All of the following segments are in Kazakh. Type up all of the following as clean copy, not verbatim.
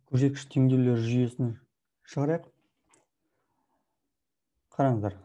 Көрсеткіш теңдеулер жүйесін шығарайық. Қараңыздар,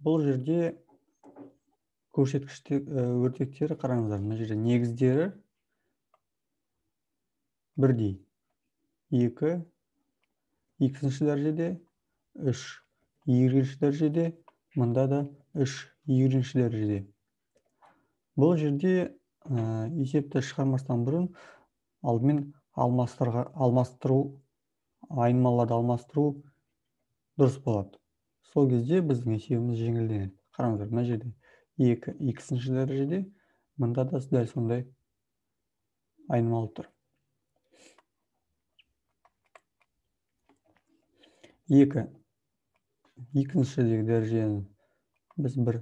бұл жерде көрсеткіш өртектері, қараңыздар, мына жерде негіздері бірдей. 2 екінші дәрежеде, 3 екінші дәрежеде, мында да 3 екінші дәрежеде. Бұл жерде есепті шығармастан бұрын алдымен алмастыру, айнымаларды алмастыру дұрыс болады. Сол кезде біздің есебіміз жеңілденеді. Қараңыздар, мына жерде 2 екінші дәрежеде, мында да дәл сондай айнымалы тұр. 2 екінші дәрежені біз бір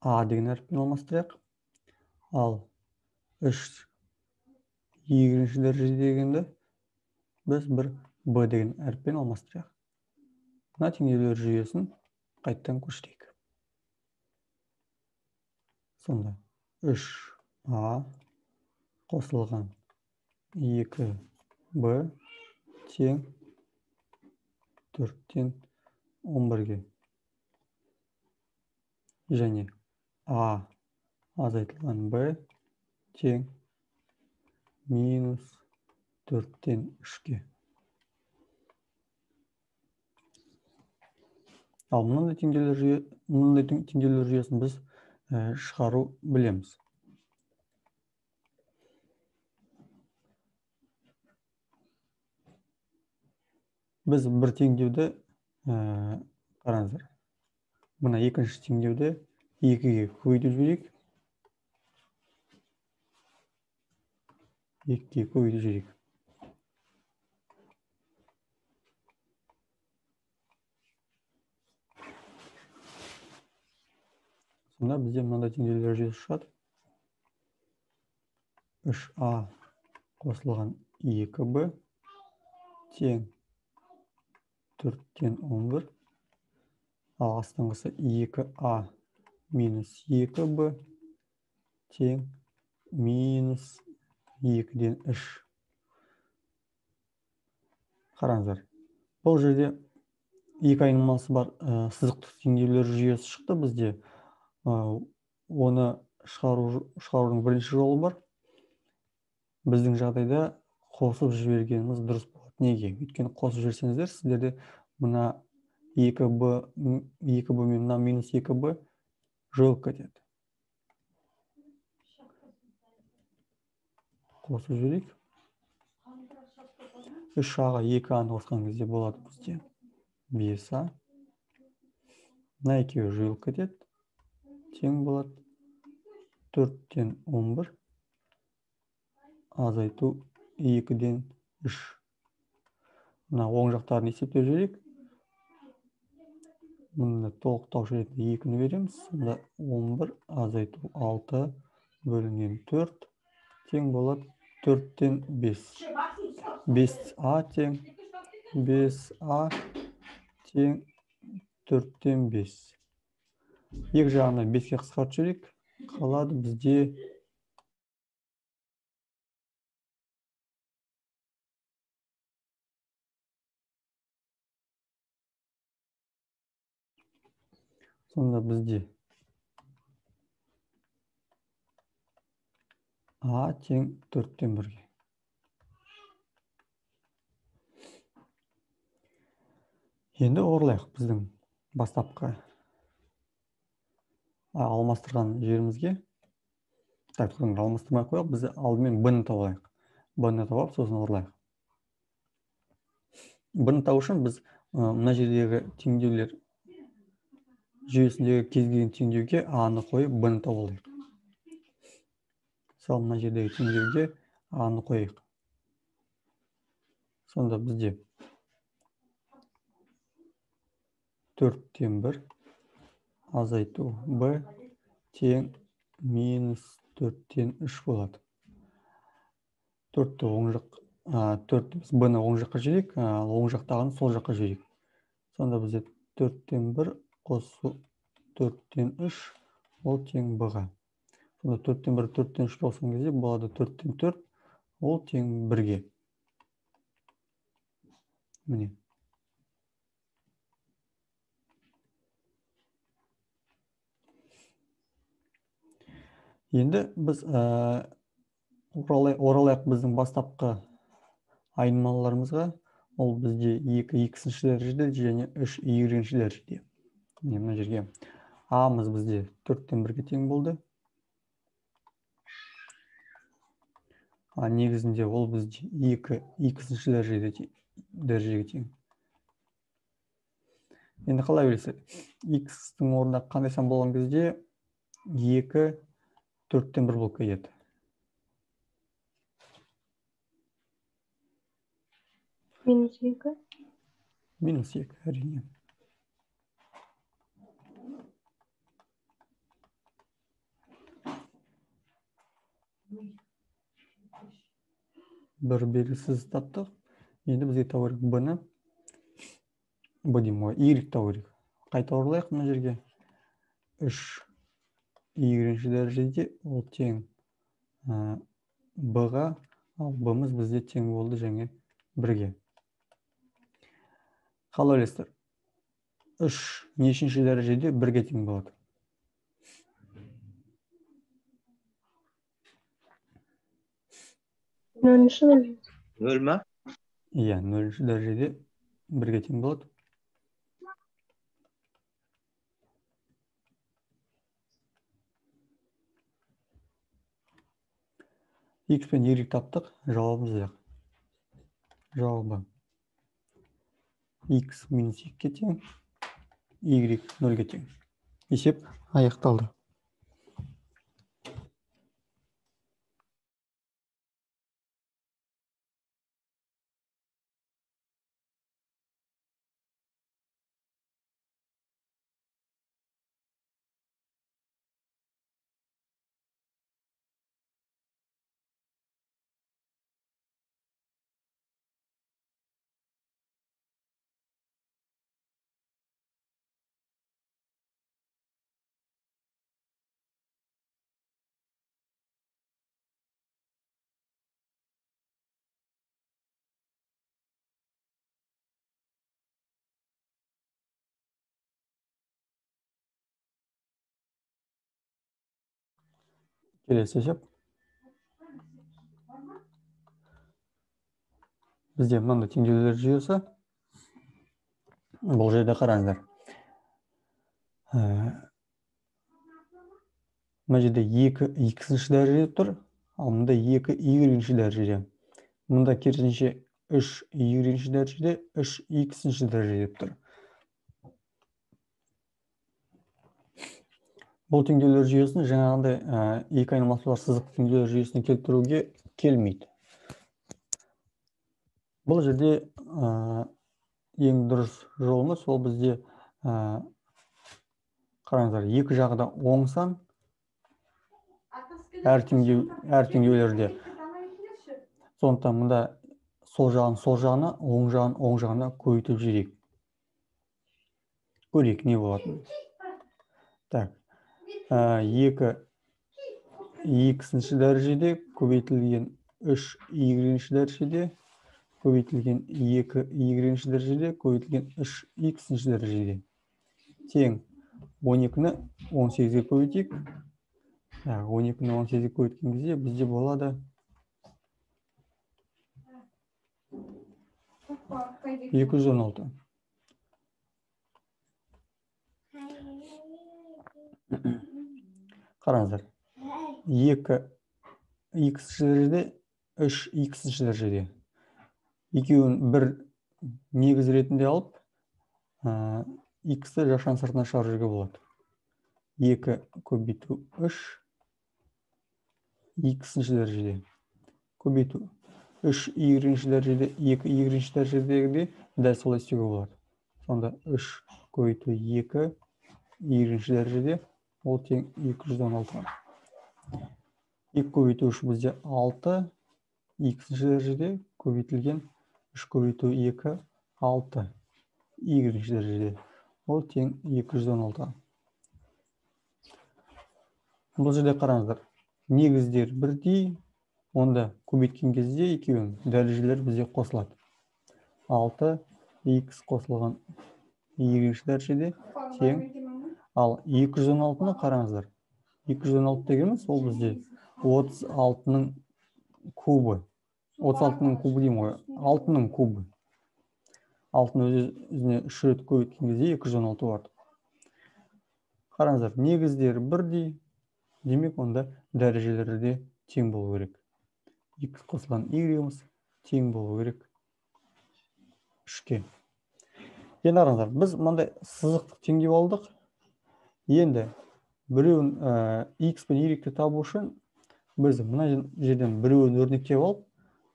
А деген әріппен алмастырайық. Ал 3 екінші дәреже дегенді біз бір Б деген әріппен алмастырайық. Мына теңдеулер жүйесін қайттан көшірейік. Сонда 3А қосылған 2Б тең 4-тен 11-ге. Және А азайтылған Б тең минус 4-тен 3-ке. Ал мынандай теңдеулер жүйесін біз шығару білеміз. Біз бір теңдеуді, қараңыздар, мына екінші теңдеуді 2-ге көбейтіп жіберейік. 2-ге көбейтіп жіберейік. Сонда бізде мынандай теңдеулер жүйесі шығады. 3А қосылған 2Б тең 4-тен 11. Ал астыңғысы 2А минус 2Б тең минус 2-ден 3. Қараңыздар, бұл жерде екі айнымалысы бар сызықтық теңдеулер жүйесі шықты бізде. Оны шығарудың бірінші жолы бар. Біздің жағдайда қосып жібергеніміз дұрыс болады. Неге? Өйткені қосып жіберсеңіздер, сіздерде мына 2Б, 2Б мен мына минус 2Б жойылып кетеді. Қосып жіберейік. 3А-ға 2А-ны қосқан кезде болады бізде 5А. Мына екеуі жойылып кетеді. Тең болады 4-тен 11 азайту 2-ден 3. Мына оң жақтарын есептеп жіберейік. Мында толықтаушы ретінде 2-ні береміз. Сонда 11 азайту 6 бөлінген 4 тең болады 4-тен 5. 5А тең 5А тең 4-тен 5. Екі жағынан 5-ке қысқартып жіберейік. Қалады бізде сонда бізде А тең 4-тен 1-ге. Енді оралайық біздің бастапқы алмастырған жерімізге. Так, алмастырмай қояйық, біз алдымен Б-ні тауып алайық. Б-ні тауып, сосын оралайық. Б-ні табу үшін біз мына жердегі теңдеулер жүйесіндегі кез келген теңдеуге А-ны қойып, Б-ні тауып алайық. Мысалы, мына жердегі теңдеуге А-ны қояйық. Сонда бізде 4-тен 1 азайту Б тең минус 4-тен 3 болады. 4-ті оң жақ, 4 біз Б-ні оң жаққа жіберейік, ал оң жақтағыны сол жаққа жіберейік. Сонда бізде 4-тен 1 қосу 4-тен 3 ол тең Б-ға. Сонда 4-тен 1 4-тен 3 қосқан кезде болады 4-тен 4, ол тең 1-ге. Міне. Енді біз оралайық біздің бастапқы айнымалыларымызға. Ол бізде 2 х-ші дәрежеде және 3 y-ші дәрежеде. Міне, мына жерге а-мыз бізде 4-тен 1-ге тең болды. А негізінде ол бізде 2 х-ші дәрежеге тең. Енді қалай ойлайсыз? Х-тің орнына қандай сан болған кезде 2 4-тен 1 болып кетеді. Минус 2. Минус 2, әрине. Бір белгісіз таптық. Енді бізге табу керек b-ні. B деймін ғой, y табу керек. Қайта оралайық мына жерге. 3 y-ші дәрежеде ол тең b-ға, ал b-міз бізде тең болды және 1-ге. Қалай ойлайсыздар? 3 нешінші дәрежеде 1-ге тең болады? Нөлінші дәреже. Нөл ма? Иә, нөлінші дәрежеде 1-ге тең болады. X пен Y таптық, жауабымыз жоқ. Жауабы X минус 2-ге тең, Y 0-ге тең. Есеп аяқталды. Келесі есеп. Бізде мынандай теңдеулер жүйесі. Бұл жерде қараңыздар. Мына жерде 2 х-ші дәрежеде тұр, ал мында 2 y-ші дәрежеде. Мында керісінше 3 y-ші дәрежеде, 3 х-ші дәрежеде тұр. Бұл теңдеулер жүйесін жаңағындай екі айнымалы бар сызық теңдеулер жүйесіне келтіруге келмейді. Бұл жерде ең дұрыс жолымыз ол бізде, қараңыздар, екі жағы да оң сан әр теңдеулерде. Сондықтан мында сол жағын сол жағына, оң жағын оң жағына көбейтіп жіберейік. Көрейік не болатынын. Так. 2 х-ші дәрежеде көбейтілген 3 y-ші дәрежеде көбейтілген 2 y-ші дәрежеде көбейтілген 3 х-ші дәрежеде тең 12-ні 18-ге көбейтейік. 12-ні 18-ге көбейткен кезде бізде болады 216. Қараңыздар, 2 х-ші дәрежеде, 3 х-ші дәрежеде. Екеуін бір негіз ретінде алып, х-ті жақшаның сыртына шығарып жіберуге болады. 2 көбейту 3 х-ші дәрежеде көбейту 3 y-ші дәрежеде, 2 y-ші дәрежедегідей дәл солай істеуге болады. Сонда 3 көбейту 2 y-ші дәрежеде ол тең 216-ға. 2 көбейту 3 бізде 6, х-ші дәрежеде көбейтілген 3 көбейту 2, 6, y-ші дәрежеде. Ол тең 216-ға. Бұл жерде қараңыздар, негіздер бірдей, онда көбейткен кезде екеуін дәрежелер бізде қосылады. 6 X қосылған y дәрежеде тең. Ал 216-ны қараңыздар. 216 дегеніміз ол бізде 36-ның кубы. 36-ның кубы деймін ғой. 6-ның кубы. 6-ны өзіне 3 рет көбейткен кезде 216 болады. Қараңыздар, негіздері бірдей, демек онда дәрежелері де тең болу керек. X қосылған y-іміз тең болу керек 3-ке. Енді қараңыздар, біз мынандай сызықтық теңдеу алдық. Енді біреуін x пен y-ті табу үшін біз мына жерден біреуін өрнектеп алып,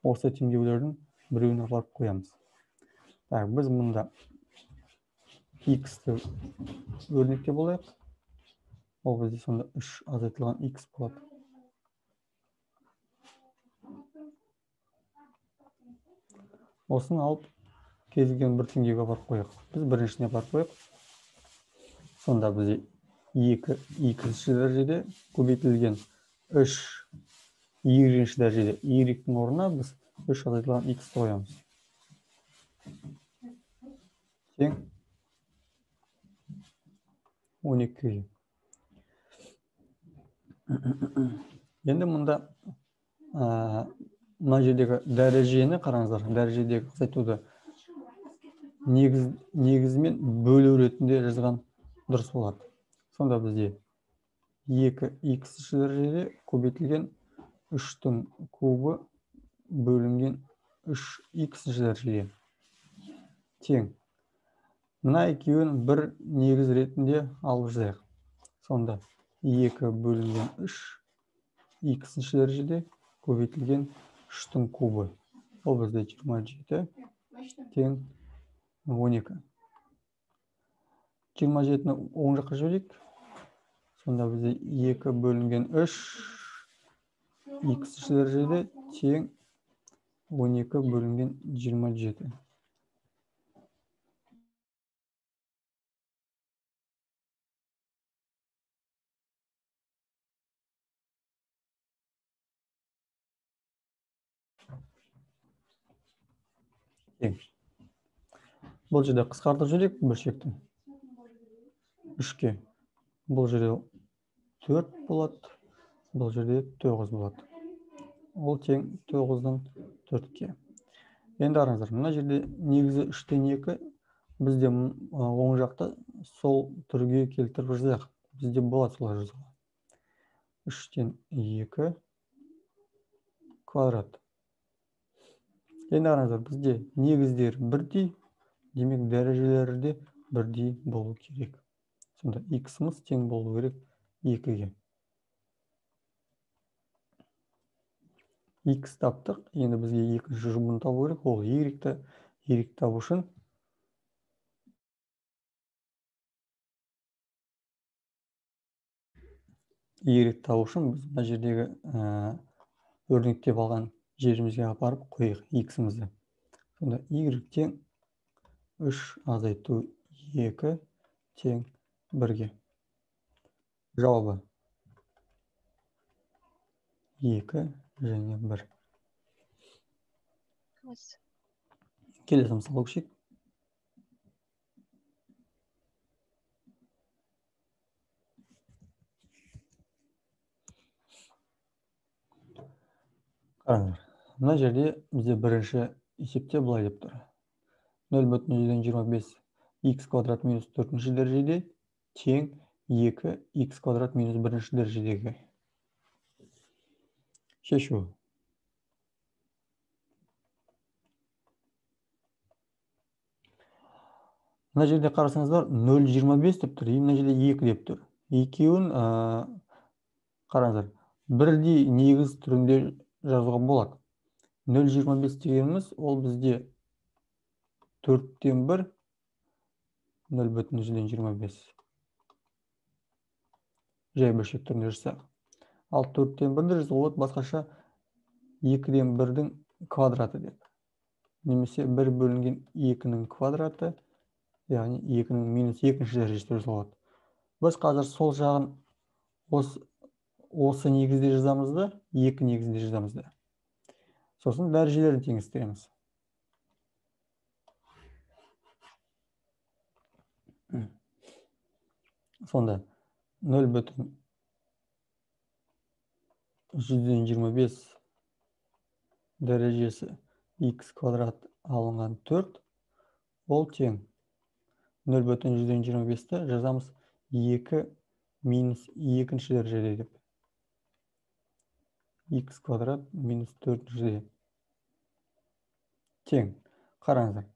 осы теңдеулердің біреуін апарып қоямыз. Так, біз мұнда x-ті өрнектеп алайық. Ол бізде сонда 3 азайтылған x болады. Осыны алып кез келген бір теңдеуге апарып қояйық. Біз біріншісіне апарып қояйық. Сонда бізде 2 екінші дәрежеде көбейтілген 3 y-ші дәрежеде y-тің орнына біз 3 азайтылған x-ті қоямыз. Тең 12-ге. Енді мұнда мына жердегі дәрежені қараңыздар, дәрежедегі азайтуды негізімен бөлу ретінде жазған дұрыс болады. Сонда бізде 2 x-ші дәрежеде көбейтілген 3-тің кубы бөлінген 3 x-ші дәрежеде тең. Мына екеуін бір негіз ретінде алып жазайық. Сонда 2 бөлінген 3 x-ші дәрежеде көбейтілген 3-тің кубы. Ол бізде 27 тең 12. 27-ні оң жаққа жіберейік. Сонда бізде 2 бөлінген 3 x-ші дәрежеде тең 12 бөлінген 27. Тең. Бұл жерде қысқартып жіберейік бөлшекті. 3-ке. Бұл жерде 4 болады, бұл жерде 9 болады. Ол тең 9-дан 4-ке. Енді қараңыздар, мына жерде негізі 3-тен 2, бізде оң жақта сол түрге келтіріп жазайық. Бізде болады солай жазуға. 3-тен 2 квадрат. Енді қараңыздар, бізде негіздер бірдей, демек дәрежелері де бірдей болу керек. Сонда x-іміз тең болу керек 2-ге. X таптық, енді бізге екінші жұбын табу керек, ол y-ті. Y табу үшін біз мына жердегі өрнектеп алған жерімізге апарып қояйық x-імізді. Сонда y тең 3 азайту 2 тең 1-ге. Жауабы 2 және 1. Келесі мысалға көшейік. Қараңыздар, мына жерде бізде бірінші есепте былай деп тұр. 0,25 x квадрат минус 4-ші дәрежеде тең 2 x квадрат минус 1-ші дәрежедегі. Шешу. Мына жерде қарасаңыздар 0,25 деп тұр, мына жерде 2 деп тұр. Екеуін қараңыздар, бірдей негіз түрінде жазуға болады. 0,25 дегеніміз ол бізде 4-тен 1, 0,25. Жай бөлшек түрінде жазсақ. Ал 4-тен 1-ді жазуға болады басқаша 2-ден 1-дің квадраты деп. Немесе 1 бөлінген 2-нің квадраты, яғни 2-нің минус 2-ші дәрежесі деп жазылады. Біз қазір сол жағын осы негізде жазамыз да, 2 негізінде жазамыз да. Сосын дәрежелерін теңестіреміз. Сонда 0,125 дәрежесі х квадрат алынған 4, ол тең 0,125-ті жазамыз 2 минус 2-ші дәрежеде деп. Х квадрат минус 4-шіде тең. Қараңыздар,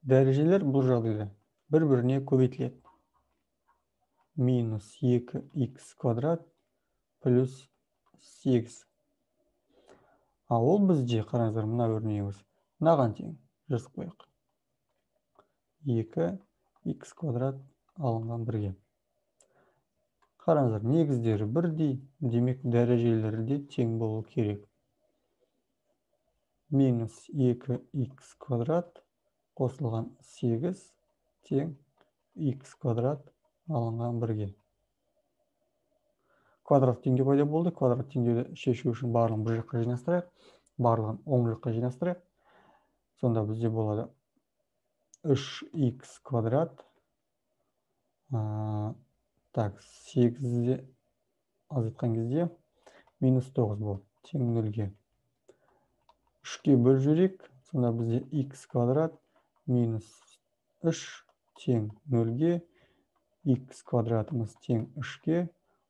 дәрежелер бұл жағдайда бір-біріне көбейтіледі. Минус 2х квадрат плюс 8. А ол бізде, қараңыздар, мына өрнегіміз мынаған тең. Жазып қояйық. 2х квадрат алынған 1-ге. Қараңыздар, негіздері бірдей, демек дәрежелері де тең болу керек. Минус 2х квадрат қосылған 8 тең х квадрат алынған 1-ге. Квадрат теңдеу пайда болды. Квадрат теңдеуді шешу үшін барлығын бір жаққа жинастырайық, барлығын оң жаққа жинастырайық. Сонда бізде болады 3х квадрат, так, 8-де азайтқан кезде минус 9 болады, тең 0-ге. 3-ге бөліп жіберейік, сонда бізде х квадрат минус 3 тең 0-ге, х квадратымыз тең 3-ге,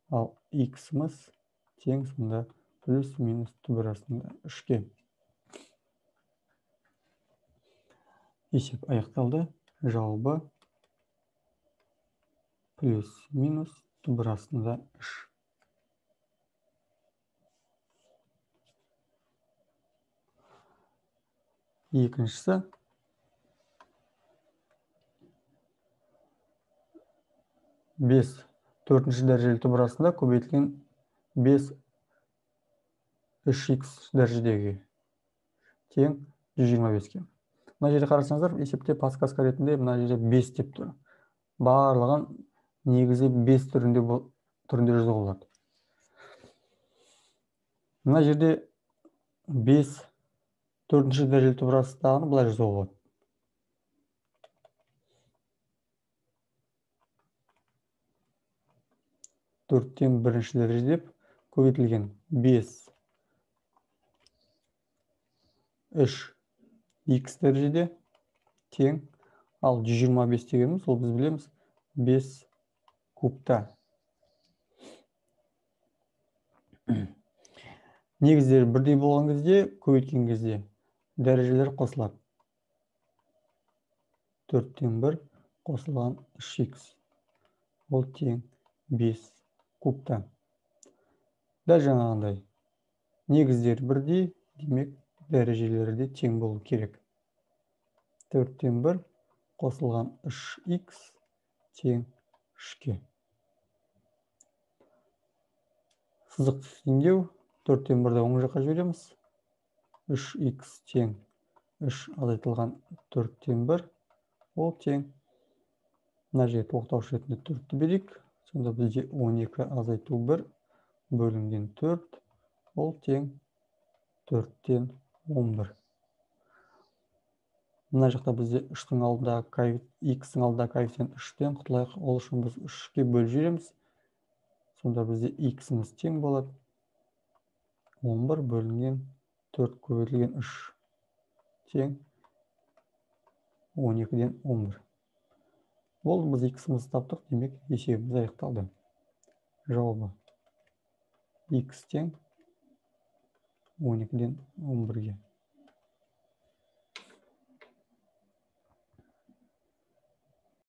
ал х-іміз тең сонда плюс минус түбір астында 3-ге. Есеп аяқталды. Жауабы плюс минус түбір астында 3. Екіншісі 5 төртінші дәрежелі түбір астында көбейтілген 5 3х дәрежедегі тең 125-ке. Мына жерде қарасаңыздар, есепте подсказка ретінде мына жерде 5 деп тұр. Барлығын негізі 5 түрінде жазуға болады. Мына жерде 5 төртінші дәрежелі түбір астындағыны былай жазуға болады. Төрттен бірінші дәреже деп көбейтілген 5 3 х дәрежеде тең, ал 125 дегеніміз, ол біз білеміз 5 кубта. Негіздері бірдей болған кезде, көбейткен кезде дәрежелер қосылады. 4-тен 1 қосылған 3х, ол тең 5 кубта. Дәл жаңағындай негіздері бірдей, демек дәрежелері де тең болу керек. 4-тен 1 қосылған 3х тең 3-ке. Сызық теңдеу 4-тен 1-ді оң жаққа жібереміз. 3х тең 3 азайтылған 4-тен 1, ол тең. Мына жерге тоқтаушы ретінде 4-ті берейік. Сонда бізде 12 азайту 1 бөлінген 4, ол тең 4-тен 11. Мына жақта бізде 3-тің алдындағы х-тің алдындағы коэффициент 3-тен құтылайық. Ол үшін біз 3-ке бөліп жібереміз. Сонда бізде х-іміз тең болады 11 бөлінген 4 көбейтілген 3 тең 12-ден 11. Болды, біз х-імізді таптық, демек есебіміз аяқталды. Жауабы х тең 12-ден 11-ге.